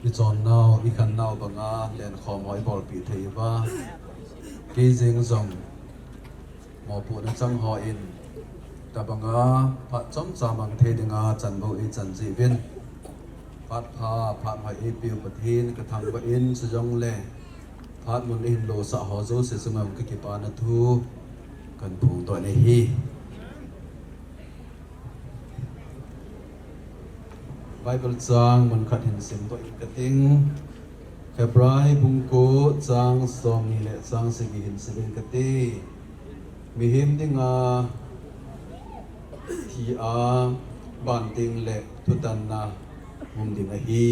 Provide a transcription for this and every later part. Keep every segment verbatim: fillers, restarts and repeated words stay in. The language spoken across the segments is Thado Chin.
I chonnau, i khannau banga lenkhom ho i bolpeh thei uva, kei jeng jong mopohna chang hon, tabanga phat chomcha mang thei dinga chanbou i chan jeh uvin, phat pha, phat hoi eipeu Pathen ka thangvah in, chujongle phat mun i hin losah ho jouse chunga ka kipana thu kan phongdoh in ahi. Bible chang mun khat hin simdoh ing kating, Hebrai bung ko chang somni le chang sagi hin sim ing kate. Mihem dinga thi a ban ding le thutanna um ding ahi.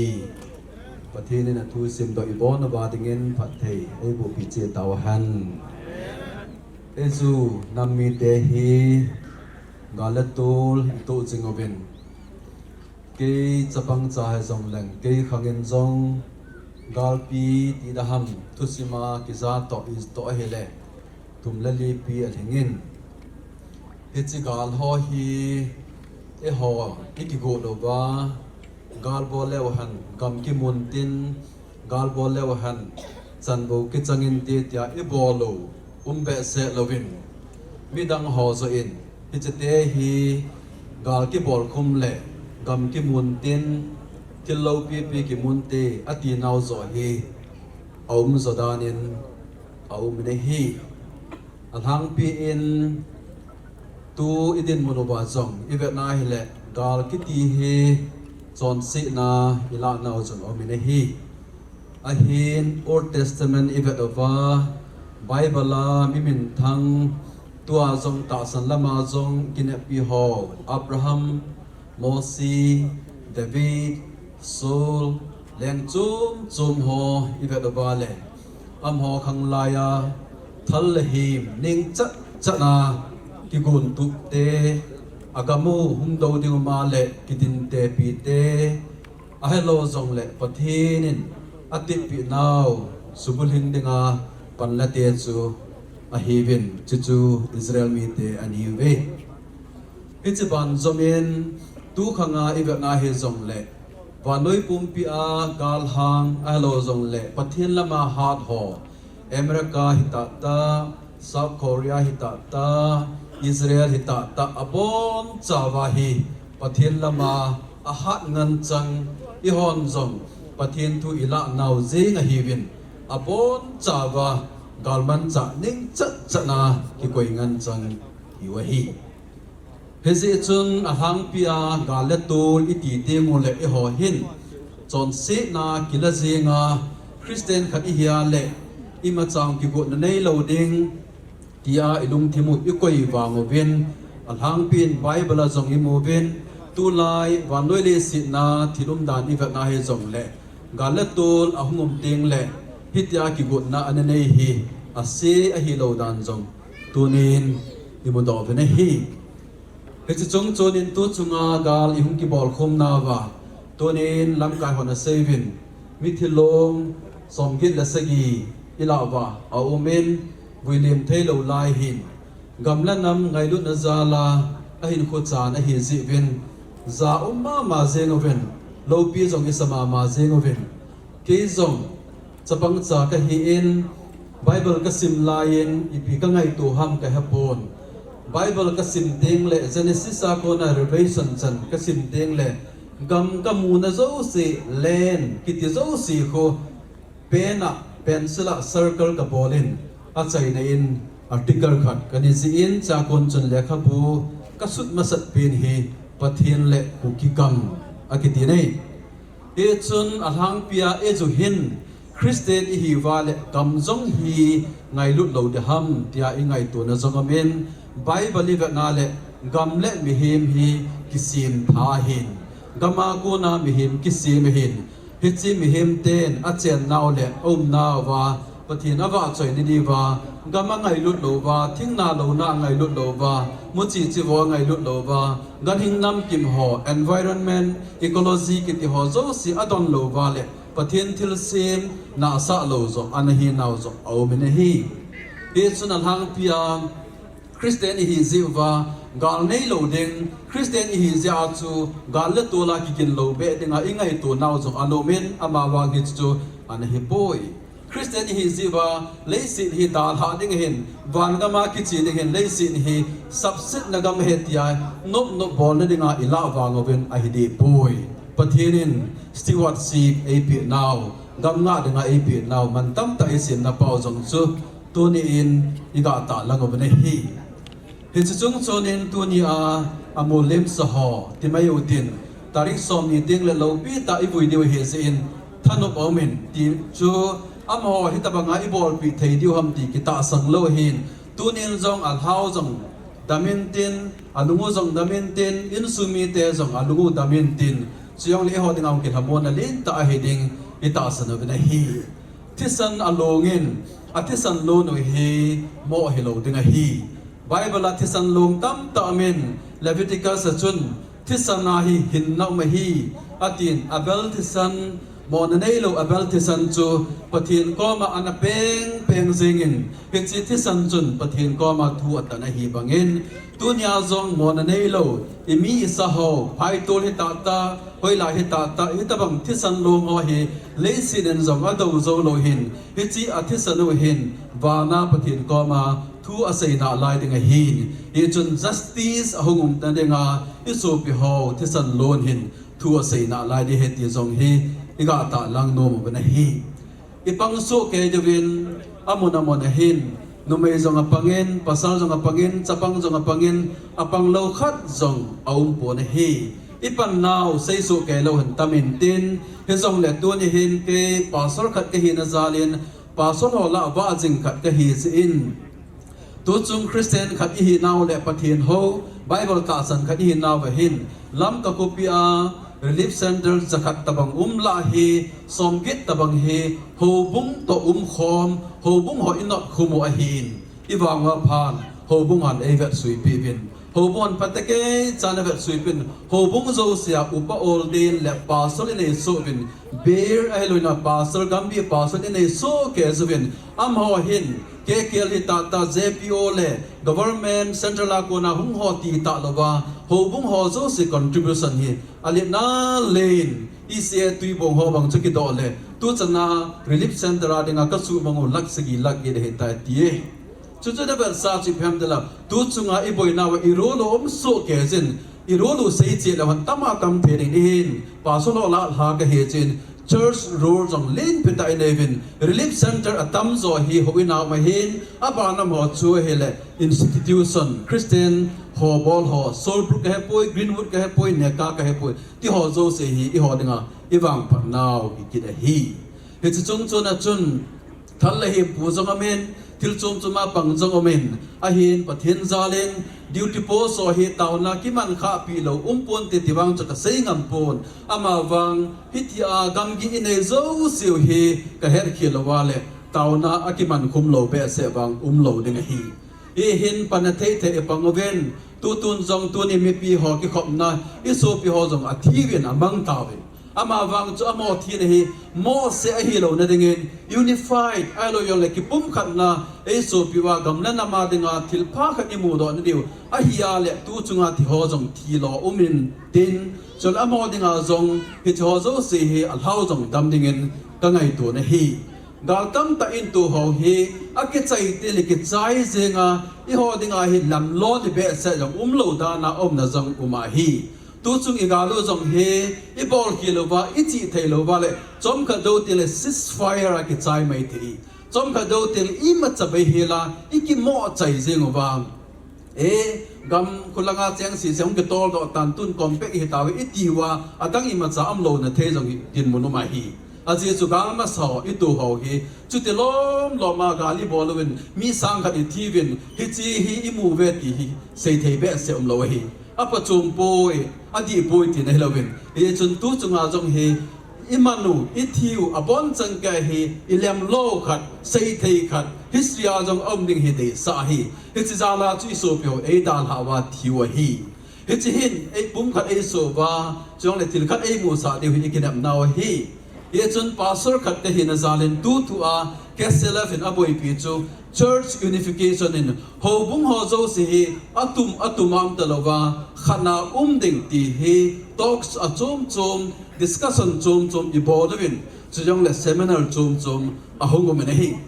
Pathen in athu simdoh ibonauva dingin phatthei eiboh peh cheh tauhen. Eiju nam mite hi gal le tol itoh jing uvin, kei chapang cha hijongleng, kei khangin jong galpi ti ding ham, thusim a kija toh itoh ahile thum le li pi alhingin, hiche gal ho hi eiho i kigot louva, gal bol leu hen gam kimun tin, gal bol leu hen chanbou kichang inte tia i bol u um behseh louvin, midang ho joh in hichete hi gal kibol khum le gam kimun tin, thil loupi pi kimun te ati nau joh hi aum jo danin aum in ahi. Alhangpi in tu i dinmun uva jong i vetna hile, gal kiti hi chonsetna i lah nau jong aum in ahi. Ahin Old Testament i vet uva, Bible a mi minthang, tua jong tahsan lama jong kineppi ho, Abraham, Mosi, David, Saul, leng chom chom ho i vet uva le, amaho khanglai a thal le him ning chat chat a kigon tup te, agam u hung dou ding um a le kidin tepi te, ahilou jongle Pathen in atitpi nau subulhing dinga panla te chu ahiuvin, chuchu Israel mite anahiuve. Hiche banjom in, tu khanga i vetna hijongle, vannoi pumpi a galhang ahilou jongle Pathen lama hat ho, America hita ta, South Korea hita ta, Israel hita ta, abonchauva hi Pathen lama ahat ngen chang, eihon jong Pathen thu i lah nau jeng ahiuvin, abonchauva galmanchah ning chat chat a kikoi ngen chang ihiu ahi. Hijeh chun alhangpi a gal le tol i ti teng uleh eiho hin chonsetna kila jenga Christian khat ihi a leh imacha kigotna neilou ding tia i lungthim u i koi vang uvin, alhangpi in Bible a jong i mu uvin, tulai vannoi leiset a thil umdan i vetna hijongleh gal le tol ahung um teng leh hitia kigotna ana nei hi ase ahilou dan jong tunin i mudoh uvin ahi. Hiche chung chun in tu chunga gal i hung kibol khum nauva, tunin lamkai hon asei uvin, mithi long somget le sagi i lah uva aum in, vuilim theilou lai hin, gam le nam ngailutna jal a ahinkho chan ahi jeh uvin, ja um mama jeng uvin, loupi jong i sa mama jeng uvin, kei jong chapang cha kahi in, Bible ka sim lai in ipi ka ngaito ham ka hepon. Bible ka sim teng leh Genesis a kona Revelation chan ka sim teng leh gam ka muna jouse, land kiti jouse khu pen a pencil a circle ka bol in, achaina in article khat ka nei jin, chakon chun lekhabu ka sut masat pen hi Pathen le Kuki gam akiti nei. Hichun alhangpi a eiju hin Christian ihi uva leh gam jong hi ngailut lou ding ham tia i ngaitona jong aum in, Bible i vetna leh gam le mihem hi kisem tha ahin, gam a kona mihem kisem ahin, hiche mihem ten achen nau leh aum nauva Pathen avahchoi na diuva, gam a ngailut louva, thingna louna a ngailut louva, muchi chivo a ngailut louva, ganhing namkim ho, environment, ecology kiti ho jouse adon louva leh Pathen thilsem nahsah lou joh ana hi nau joh aum in ahi. Hichun alhangpi a Christian ihi jeh uva Gal neilou ding, Christian ihi jeh a chu gal le tol a kigin lou beh dinga ingaito nau jong anom in, amavang hichu ana hipoi. Christian ihi jeh uva, leiset hi dalha ding ahin, van gam a kiche ding ahin, leiset hi sapsetna gam ahi tia nopnop bolna dinga ilah vang uvin ahi dehpoi. Pathen in stewardship eipeh nau, gam ngah dinga eipeh nau, mantam tah isemna pau jong chu tuni in iga tahlang uvin ahi. Hiche chung chun in tuni a, amolem sa ho, ti mai utin, tarik som ni ding le loupi tah ivui diu ahi jeh in, thanop aum in, ti chu amaho hitabang a ibolpeh thei diu ham ti kitahsan lou ahin, tuni in jong alhau jong dam intin, alung u jong dam intin, insung mite jong alung u dam intin, chujongle eiho dinga hung kilhamonna lentah ahi ding itahsan uvin ahi. Thisan along in, athisan lon u hi moh hilou ding ahi. Bible a thisan long tamtah um in, Leviticus a chun thisan a hi hinna um ahi, atin. Abel thisan, mona neilou Abel thisan chu Pathen koma ana peng peng jing in, hiche thisan chun Pathen koma thu atan ahi bang in, tunia jong mona neilou, imi isa ho, phaitol hi tahtah, hoilai hi tahtah, hitabang thisan long ho hi leiset in jong adou jou lou ahin, hiche athisan u hin vana Pathen koma thu asei nalai ding ahin, hichun justice ahung umna dinga isopi ho thisan lon hin thu asei nalai ding ahi ti jong hi iga tahlang nom uvin ahi. Ipang soh kei diuvin, amun amun ahin, numei jong apang in, pasal jong apang in, chapang jong apang in, apang lou khat jong aum pon ahi. Ipan nau sei soh kei lou hin tam intin, hijongle tuni hin kei pastor khat kahina jal in, pastor ho lah a vah jing khat kahi jeh in, tuchung Christian khat ihi nau le Pathen hou, Bible tahsan khat ihi nau va hin, Lamka khopi a Relief Center jakhat tabang um lah hi, somget tabang hi, houbung toh umkhom, houbung ho inot khum u ahin, ivang uva phan, houbung hon eivetsuipeh uvin. Houbung hon phatecha ana vetsuipeh in, houbung jousea upa ol din le pastor inei soh uvin, beer ahilouleh pastor, gambi pastor inei soh kei jeh uvin, amaho hin, K K L hi tahtah, J P O le government central a kona hung ho ti tah louva, houbung ho jouse contribution hi alet nalai in, E C A Tuibong ho bang chu kidoh le, tuchan a relief center a dinga kasuhmang u lakh sagi lakh get ahitai ati e. Chuchu navetsah chu ipi ham itile, tuchunga iboina uva irol u um soh kei jeh in, irol u seiche leu hen tam a tam thei ding ahin, pastor ho lah a lha kahi jeh in, church role jong lenpi tah inei uvin, relief center atamjo hi houin a um ahin, abana ho chu ahile institution, Christian ho bol ho, Soulbrook kahepoi, Greenwood kahepoi, NECA kahepoi, ti ho jouse hi eiho dinga ivangphat nau hi kit ahi. Hiche chung chun a chun, thal le hempu jong um in, thil chom chom a pang jong um in, ahin Pathen jal in, duty post ho hi taona kiman khahpi lou um ponte ti vang chu kasei ngam pon, amavang hitia gamgi inei jouseu hi kahet khel louva le, taona akiman khum lou behseh vang um lou ding ahi. Hihin pan athei thei ipang uvin, tutun jong tuni mipi ho kikhopna, isopi ho jong athi uvin amang tauvin. Amavang chu amaho thina hi mohseh ahi louna dingin, unified ahilou jongle kipumkhatna, eisopi uva gam le nam a dinga thilpha khat imudoh na diu ahi a le, tuchunga thi ho jong thilo um intin, chule amaho dinga jong hiche ho jouse hi alhau jong dam dingin kangaito na ahi. Gal tamtah in tou ho hi akichai tile kichai jenga, eiho dinga hi lamlou ni behseh jong umlou dan a umna jong um ahi. Tuchung igal u jong hi ibol khel louva, ichih thei louva le, chomkhat jou tile ceasefire a kichai mai thei. Chomkhat jou tile imacha beihel a ikimoh chai jeng uva, e, gam khulanga cheng sese hung kitoldoh tan, tun compact ihi tauve iti uva, adang imacha umlouna thei jong hi dinmun um ahi. Ajeh chu gal masa ho itou ho hi, chuti lom lom a gal ibol uvin, mi sang khat ithi uvin, hiche hi imu uve ti hi seithei behseh umlou ahi. Apha chom poi, adih poi tina hilouvin, hichun tuchunga jong hi, iman u, ithi u, abonchan kei hi, ilemlou khat, seithei khat, history a jong aum ding hi deisah ahi. Hiche jal a chu isopi ho eidalhah uva thi u ahi. Hiche hin eipumkhat eisoh uva, chujongle thil khat eimusah diu hi ikinepnau ahi. Hichun pastor khat kahina jal in tuthua K C L F in aboipi chu church unification in houbung ho jouse hi atum atum a um talouva, khatna um ding ti hi talks achom chom, discussion chom chom ibol uvin, chujongle seminar chom chom ahung um in ahi.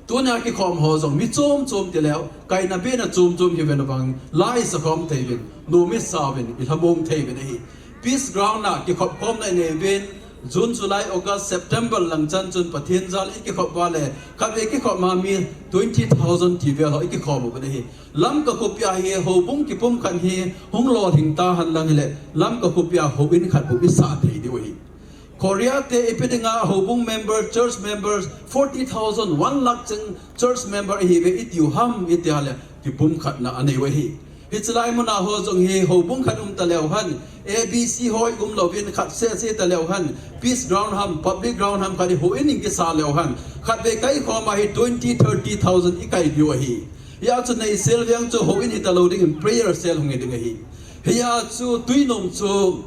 Tunia kikhom ho jong mi chom chom tileu, kaina bena chom chom hiuvin vang, la isakhom thei uvin, nom isauvin, ilhamong thei uvin ahi. Peace Ground a kikhop khomna inei uvin, June, July, August, September lang chan chun Pathen jal ikikhop uva le, khatvei kikhop ma mi twenty thousand ti vel ho ikikhom uvin ahi. Lamka khopia hi houbung kipumkhat hi hung lolhing tahen lang hile, Lamka khopia houin khat bou isah thei diu ahi. Korea te ipi dinga houbung member, church members, forty thousand, one lakh cheng church member ihiuve itiu ham itia le, kipumkhatna anei u ahi. Hiche lai muna ho jong hi houbung khat um taleu hen, A B C ho ium louvin khat seh seh taleu hen, Peace Ground ham, Public Ground ham khat hi houin in kisa leu hen, khatvei kaikhom a hi twenty, thirty thousand ikai diu ahi. Hia chu neisel veng chu houin hitalou dingin prayer cell hung hi ding ahi. Hia chu Tuinom chu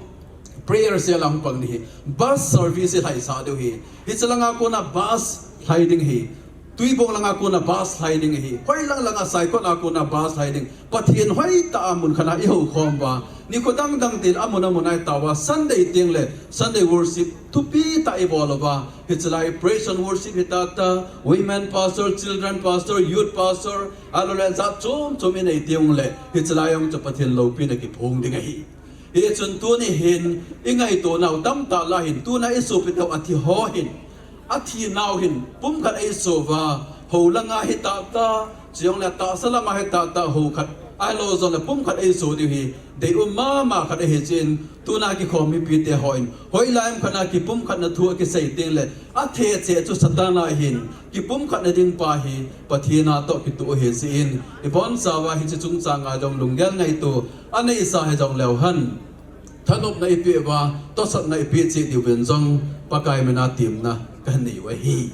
prayer cell a hung pang ding ahi. Bus service ilhaisah diu ahi. Hiche langa kona bus lhai ding ahi. Tuibong langa kona bus lhai ding ahi. Hoilang langa Saikot a kona bus lhai ding. Pathen hoitah a mun khat a ihoukhom uva, nikho dang dang til amun amun a itao uva, Sunday tengle Sunday worship thupi tah ibol uva, hiche lai praise and worship hi tahtah, women pastor, children pastor, youth pastor, ahilou le jat chom chom inei tengle, hiche lai jong chu Pathen loupina kiphong ding ahi. Hichun tuni hin ingaito nau tamtah lah hin, tuna isopiteu athi ho hin, athinau hin pumkhat eiso uva, hou langa hi tahtah, chujongle tahsa lama hi tahtah, hou khat ahilou jongle pumkhat eiso diu hi deium mama khat ahi. Chuin tuna kikhom mipite hon hoilai mun khat a kipumkhatna thu akisei tengle, athe cheh chu Satan ahin, kipumkhatna ding pa hi Pathen a toh kitoh ahi. Chuin ibonchauva hiche chungchanga jong lunggel ngaito aneisa hijongleu hen, thanopna ipeh uva, tosatna ipeh cheh diuvin jong Pakai mina temna kahin nei u ahi.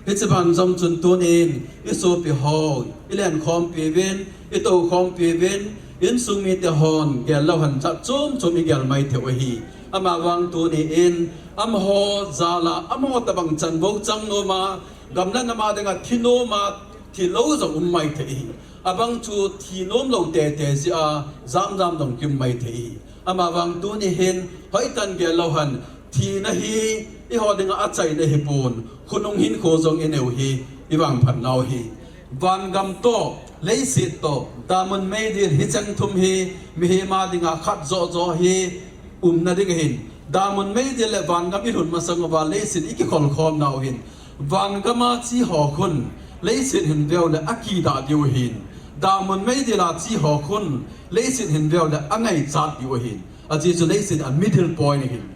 Hiche ban jom chun tunin isopi ho ilenkhompi uvin, itoukhompi uvin, insung mite hon gel lou hen jat chom chom igel mai thei u ahi. Amavang tunin amaho jal a, amaho tobang chan bou chang nom a, gam le nam a dinga thi nom a, thi lou jong um mai thei ahi. Abang chu thi nom lou tete jeh a jam jam jong kium mai thei ahi. Amavang tuni hin hoitah in gel lou hen, thina hi eiho dinga achaina ahipon, khonung hinkho jong inei u hi ivangphat nau ahi. Vangam toh leiset toh damun meidil hicheng thum hi mihem a dinga khat joh joh hi umna ding ahin, damun meidil le vangam ilhun masang uva leiset ikikholkhom nau hin, vangam a che ho khun leiset hin veule akidah diu ahin, damun meidil a che ho khun leiset hin veule angaichat diu ahin. Ajeh chu leiset a middle point ahin.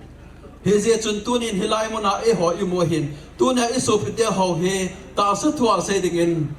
Hijeh chun tunin hilai muna eiho imu ahin, tunia isopite ho hi tahsa thua sei dingin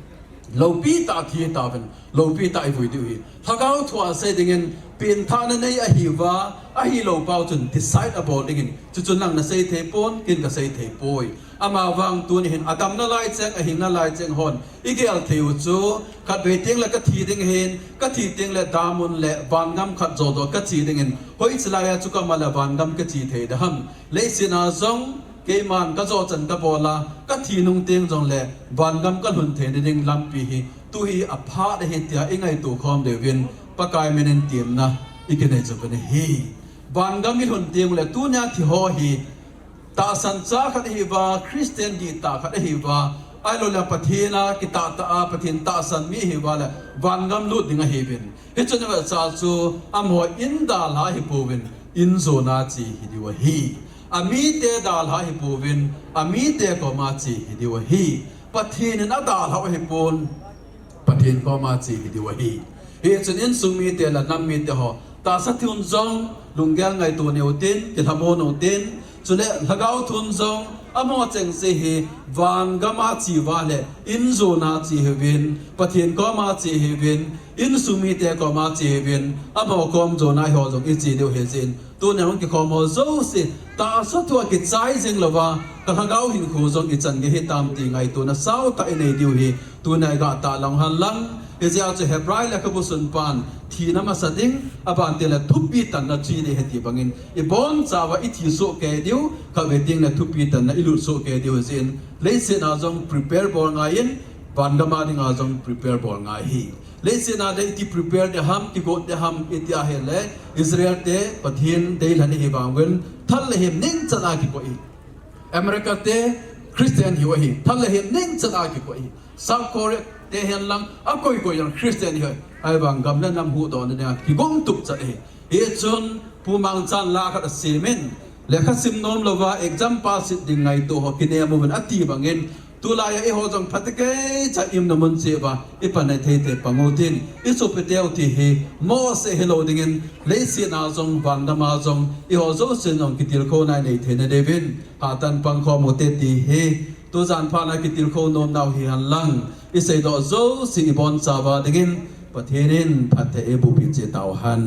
loupi tah thi tauvin, loupi tah ivui diu ahi. Lhagao thua sei dingin penthahna nei ahiuva, ahilou pau chun decide abol dingin, chuchun nang nasei thei pon, ken kasei thei poi. Amavang tuni hin adam nalai cheng, ahing nalai cheng hon igel thei u chu, khatvei tengle kathi ding ahin, kathi tengle damun le vangam khat joh joh kache dingin, hoiche laiya chu kama le vangam kache thei ding ham. Leiset a jong keiman kajoh chan kabol a, kathi nung teng jongle vangam kalhun theina ding lampi hi tuhi aphat ahi tia ingaito khom diuvin Pakai minin temna ikinei chu ahi. Vangam ilhun tengle tunia thi ho hi tahsan cha khat ahiuva, Christian dihtah khat ahiuva, ahilou le Pathen a kitahtah a Pathen tahsan mi ahiuva le vangam lut ding ahiuvin. Hichun ivet cha chu amaho in dalha ahipouvin, in jona che hidiu ahi. Amite dalha ahipouvin, amite koma che hidiu ahi. Pathen in adalhau ahipon, Pathen koma che hidiu ahi. Hichun insung mite le nam mite ho tahsa thun jong lunggel ngaito neo tin, kilhamon neo tin, chule lhagao thun jong amaho chengse hi vangam a che uva le in jona che hiuvin, Pathen koma che hiuvin, insung mite koma che hiuvin, amaho kom jona ho jong iche diu ahi jeh in, tunia hung kikhom ho jouse tahsa thua kichai jing louva, kalhagao hinkho jong ichan gei hitam ti ngaitona saotah inei diu ahi. Tunia iga tahlang hen lang, Hijeh a chu Hebrai lekhabu sunpan thina masa ding, aban teng le thupi tanna chu nei ahi ti bangin, ibonchauva ithi soh kei diu, khatvei teng le thupi tanna ilut soh kei diu jeh in, leiset a jong prepare bol ngai in, vangam a dinga jong prepare bol ngai ahi. Leiset a le iti prepare ding ham, kigot ding ham, iti ahile, Israel te Pathen deilhen ahi vangin, thal le hem neng chan a kikoi. America te Christian hiu ahi, thal le hem neng chan a kikoi. South Korea te hen lang, akoi koi jong Christian hiu ahi. Ahivang gam le nam huhdohna dinga kigong tup chat ahi. Hichun Pu Mangchan la khat asem in, lekha sim nom louva exam pass ding ngaito ho kinem uvin ati bangin, tulai a eiho jong phatecha imna mun cheh uva ipan thei te pang utin, isopiteu thi hi mohseh hilou dingin, leiset a jong vangam a jong eiho jousen jong kitilkhouna inei theina diuvin, hatah in pangkhom ute ti hi, tujan phat a kitilkhou nom nau hihen lang, iseidoh jouse ibonchauva dingin, Pathen in phatthei eibohpi cheh tauhen.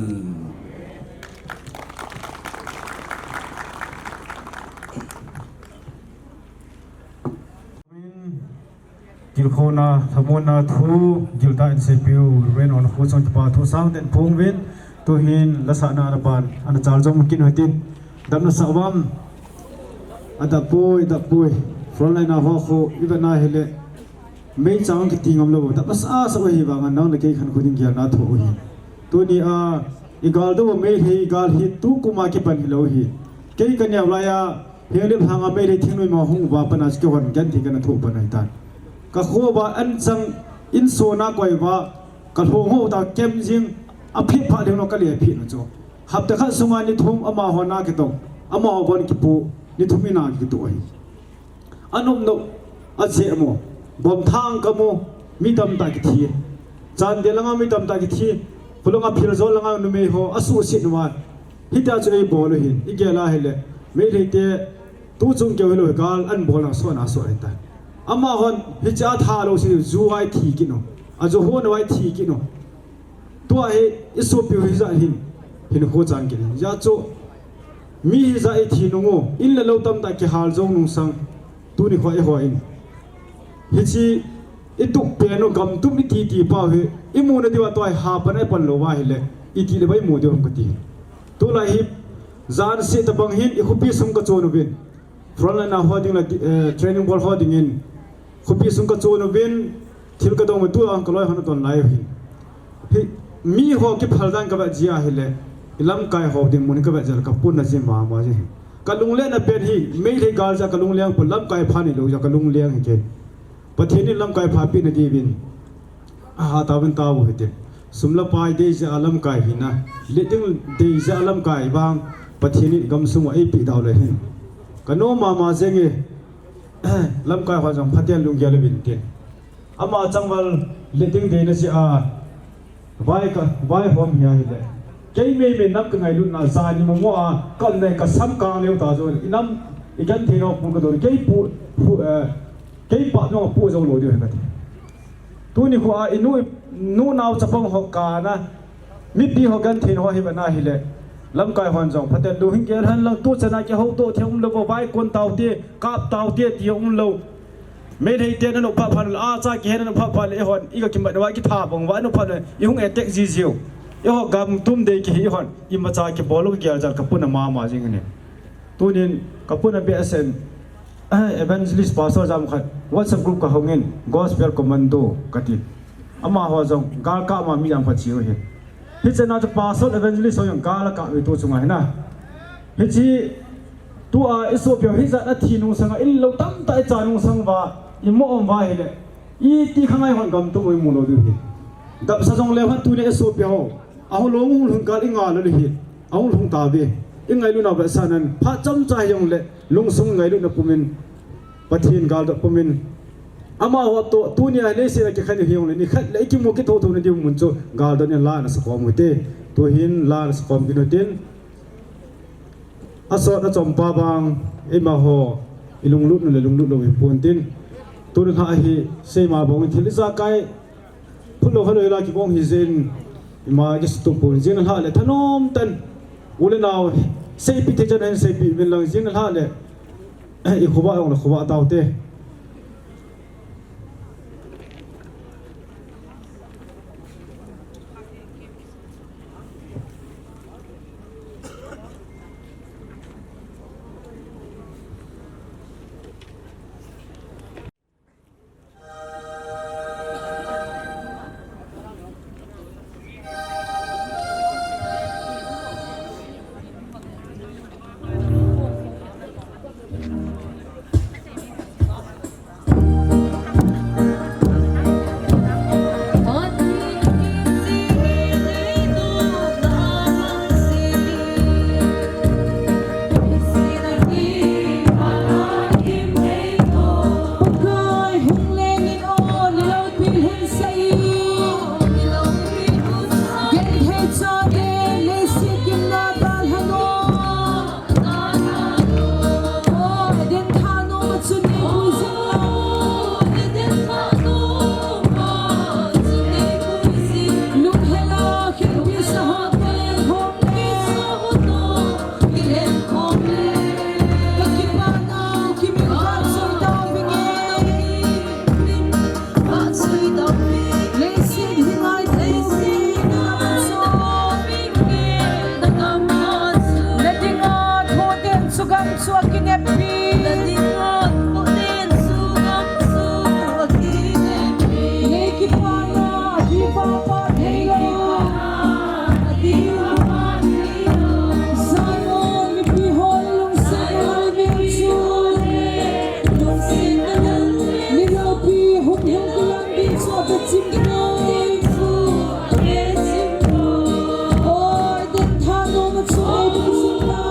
Tilkhouna, lhamonna thu, giltah in seipeh u, Reverend Onkhochong kipa thu sangtah in phong uvin, tuhin lasahna aban, ana chal jom kit u hitin, dap nasah uvam, adap poi, dap poi, frontline a ho khu, ivet na hile, meichang kiti ngam lou, dap nasah sah u ahi vangin, nang le kei khankho ding gelna thoh u ahi. Tuni a, igal dou Meitei gal hi tukum a kipan hilou ahi. Kei kaneo lai a, Henglep lhang a Meitei thingnoima hung uva pat a chu keihon genthei kana thoh pan ahitan. Kakho uva anchang in sona koi uva, kalhong ho ta kem jing, aphet phat ding lou kale phet na chu. Hapta khat sunga ni thum amaho na kitong, amaho bon kipu, ni thum ina kitoh ahi. Anop nop, acheh mo, bomb thang kamu, mi tamtah kithi. Chandel langa mi tamtah kithi, khulanga Pherzawl langa numei ho, asuhset uva. Hitia chu eibol u ahin, igel a hile, Meitei te, tuchung keu hilou hi gal anbolna sot a sot ahitai. Amahon, hichea thalou seh, ju a ithi kit u. Ajo hon uva ithi kit u. Tua hi, isopiu hijat hin, hinkho chan kit in. Hijeh chun, mi hijat ithi nung u, in le lou tamtah kihal jou nung sang, tuni kho eiho in. Hiche, itup pen u gam tum iti ti pau hi, imu nadiuva tua hi hapan a ipan lou uva hile, iti le ba imu diu ham kati. Tulai hi, jan seh tabang hin, ikhopi sung kachon uvin. Frontline a ho ding le, eh, training bol ho dingin. Khopi sung kachon uvin, thil kadong u tua kaloi hon adon lai u ahin. Hi, mi ho kiphal dan kavet jeh a hile, ilamkai ho dinmun kavet jeh a kapuna jing mama jing. Kalunglena pen hi, Meitei gal jeh a kalungleng pon lamkai pha neilou jeh a kalungleng ahi kei. Pathen in lamkai pha peh nadiuvin. Aha, tauvin tau hitin. Sum le pai dei jeh a lamkai hina. Letding dei jeh a lamkai vang. Pathen in gamsung u eipeh dau le hin. Kanom mama jenge. Lamkai hon jong phaten lunggel uvin tin. Ama changval letding deina jeh a. Vai ka, vaihom hi ahile. Kei meimei nam kangailutna jani momo a. Kanei kasam kang leu ta jo. Inam, igenthei nau pu kadon. Kei pu, pu, eh, kei pa nau pu jou lou diu ahi kati. Tuni khu a inu, inu nao chapang ho kana, mipi ho genthei ho hi vana hile. Lamkai hon jong, phaten lunghin gel hen lang tuchan a kihoutoh thei umlou vo, vaikon taute, kap taute ti umlou. Meitei te nanop phat phat le, acha kihe nanop phat phat le, eihon, iga kimat uva kitha bang uva, nanop phat le, ihung attack jijiu. Eiho gam tum dei kihi eihon, imacha kibol u kigel jal kapuna mama jing ahi. Tunin, kapuna beh asen, Evangelist pastor jam khat WhatsApp group kahongin Gospel Commando kati. Amaho jong gal kap ma mi jam khat chiu ahi. Hichena chu pastor evangelist ho jong gal akap u tu chunga hina. Hiche tua isopiu hijat a thi nung sanga in lou tamtah icha nung sang uva, imo um uva hile. Iti khangai hon gam tu imu lou diu ahi. Dapsa jong leu hen tuni isopiu ho. Ahung lhung gal inga lou le hi. Ahung lhung tave. Ingailutna vetsahnan. Phat chomcha hijongle. Lungsung ngailutna pumin. Pathen galdoh pumin. Amaho toh tunia leiset a kikhen hijongle. Nikhat le ikimu kithouthouna diu mun chu. Galdoh nin la nasakhom ute. Tuhin la nasakhom kit utin. Asot achom pa vang. Eimaho. Ilunglut nu le lunglut lou hi pontin. Tuni lha hi. Seima bang thil ijakai. Phulou khalou ila kibong hijin, ima kisutup pon jing lha le thanom tah in. U le nao, seipeh thei chan hin seipeh uvin lang jing lha le. Ikhovah jong le khovah taute. Nei kipana, kipa pa thei lou. Zion mipi ho lungsetna lampi chu. Ni loupi hung hung kilang ding chu abeh chim ding. Oi, den tha nom a chu ei pi sing ta.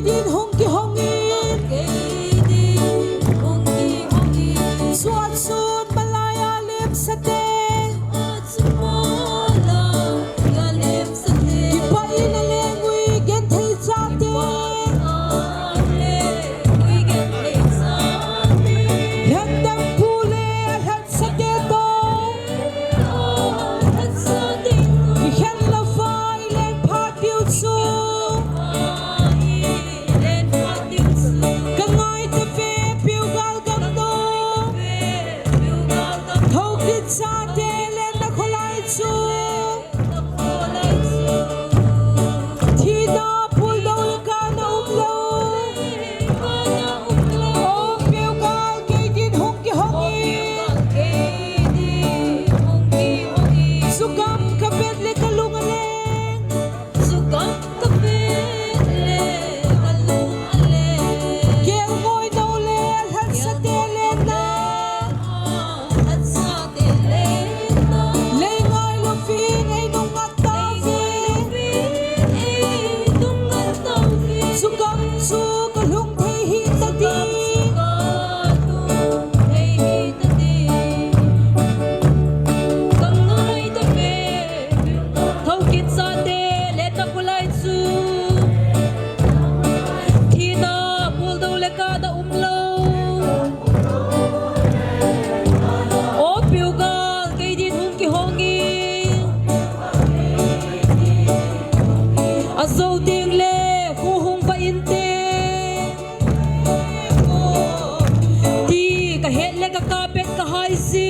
Din hung kihong in. Suat sun malaya lim sate. Kipa in a lengui genthei chate. Lhatdam pu le lhat sate to. Kikhen lou va i len phat diu chu. Ka ngai tave piu gal gam no. Thokit chate lenna kholai chu. Thina puldo le kana um lou. O piu gal kei din hung kihong in. Sugam ka vet le ka lung a leng. Kelngoi no le lhat sate lenna. Lei ngai louvin ei nung ngat tauve. Sugam chu ka lhung thei hita di. Thokit chate lenna kholai chu. Thina puldo le kana um lou. O piu gal kei din hung kihong in. Ajo ding le khu hung va inte. Ti ka het le ka kapet ka hai si.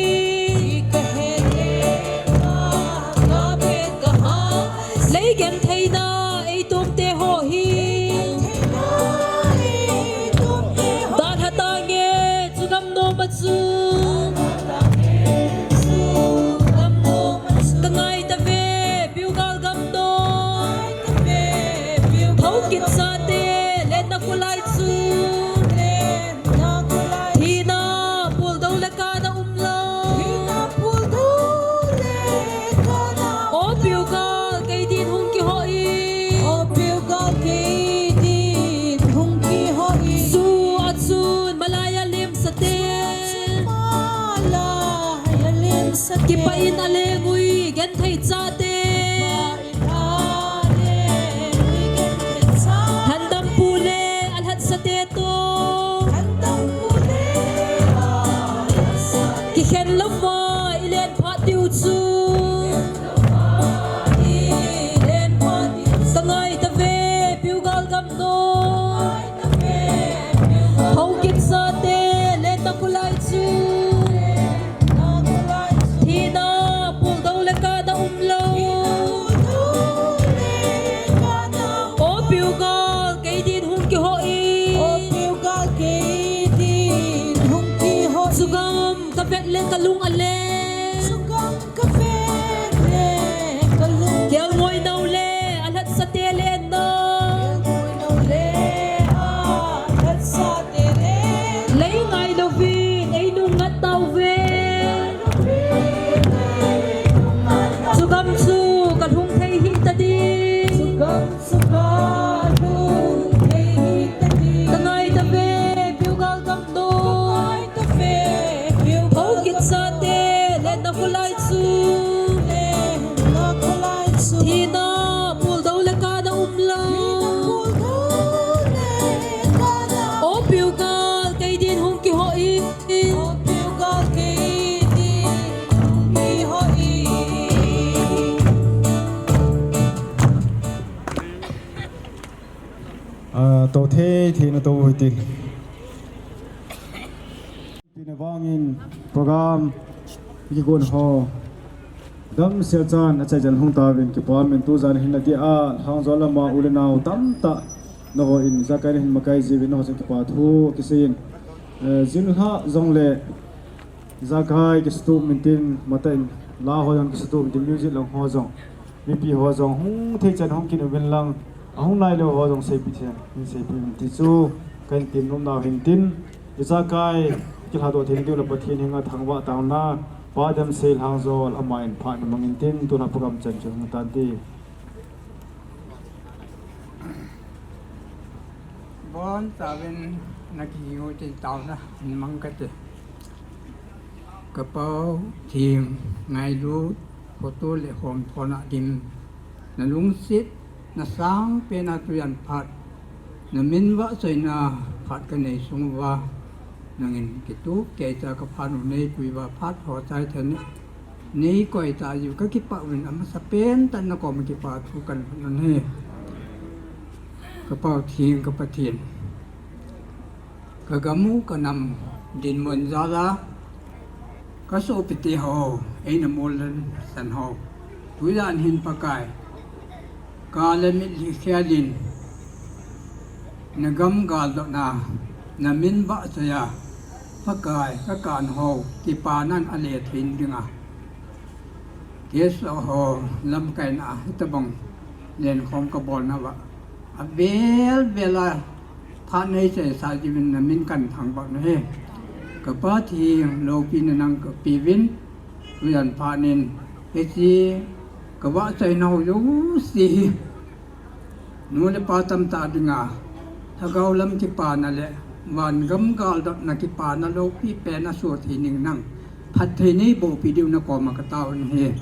Lei gentheina ei tum te ho hi. Dan hata nge chu gam nom a chu. Ka ngai tave piu gal gam nom. Thokit chate lenna kholai chu. Thina puldo le kana um lou. O piu gal kei din hung kihong in. Suat sun malaya lim sate. Kipa in a lengui genthei chate. Lhatdam pu le a lhat sate to. Kikhen lou va i len phat diu chu. Ka ngai tave piu gal gam nom. Thokit chate lenna kholai chu. Thina puldo le kana um lou. O piu gal kei din hung kihong in. Chu gam ka vet le ka lung a leng. Kelngoi no le a lhat sate lenna. Lei ngai louvin ei nung ngat tauve. Chu gam chu ka lhung thei hita di. Ka ngai tave piu gal gam nom. Thokit chate lenna kholai chu. Thina puldo le kana um lou. O piu gal kei din hung kihong in. A, to thei thei na to hoi tin. Tin avangin program kigon ho damsel chan achaichan hung tauvin kipa min tu jan hin adia Lhangzo lama u le nau tamtah nahon jakai nahin makai jiuvin naho chun kipa thu kiseiyin, eh, jin lha jongle jakai kisutup min tin, mata in la ho jong kisutup min tin, music lang ho jong, mipi ho jong hung thei chan hung kin uvin lang, ahung nailou ho jong seipi thei, hin seipi min ti chu kahin tem nom nau hin tin, ijakai kilhadoh thei diu le Pathen henga thangvah taona, Pa Damsei Lhangzo aman phat na mangin tin, tuna program chan chu hung tan ti. Bonchauvin nakihing u tin taona hin mang kate. Ka Pau Theng, ngailut, photo le hom thona dim, na lungset, na sangpen a tujan phat, na min vahchoina phat ka nei sung uva, nangin kitup keicha ka phat u nei pui uva phat ho chai thei nei koi ta jiu ka kipah uvin, amasapen tah in na koma kipa thu kan hun ahi. Ka Pau Theng, ka Pathen. Ka gam u ka nam dinmun jal a, ka sopite ho, eina molsan ho, tujan hin Pakai, ka le mitlhi khel in, na gam galdotna, na min vahchoi a, Pakai, ka kan ho, kipana in ale thei dinga, KSO ho lamkaina a hitobang lenkhom ka bolna uva, avel vel a phat nei seisa jiuvin na min kan thangvah u ahi. Ka Pathen, loupina nang ka peuvin, tujan phat in, hiche ka vahchoina ho jouse hi, nu le pa tamtah dinga, lhagao lam kipana le van gam galdotna kipana loupi pen a soh thei ding nang phatthei nei bohpi diu na koma ka tao u ahi.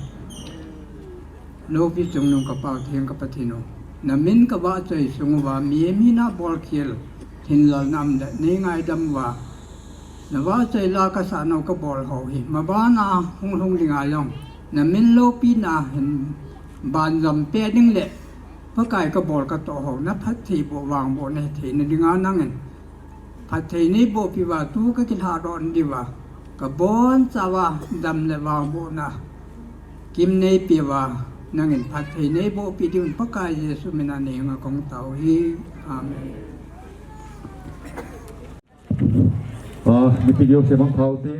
Loupi chungnung ka Pau Theng, ka Pathen u, na min ka vahchoi sung uva mihem hina bolkhel hinlelna um le nei ngaidam uva, na vahchoi la ka sahna u ka bol ho hi, mabana hung lhung dinga jong, na min loupina hin banjom pe ding le, Pakai, ka bol ka toh ho, na phattheiboh vangbohna hitheina dinga nangin phatthei nei bohpi uva, tu ka kilhadoh diuva, ka bonchauva dam le vangbohna kim nei peuva, nangin phatthei nei bohpi diuvin Pakai Jesu mina nei henga kong tao u ahi. Amen. Ah, mipi jouse mangpha ute.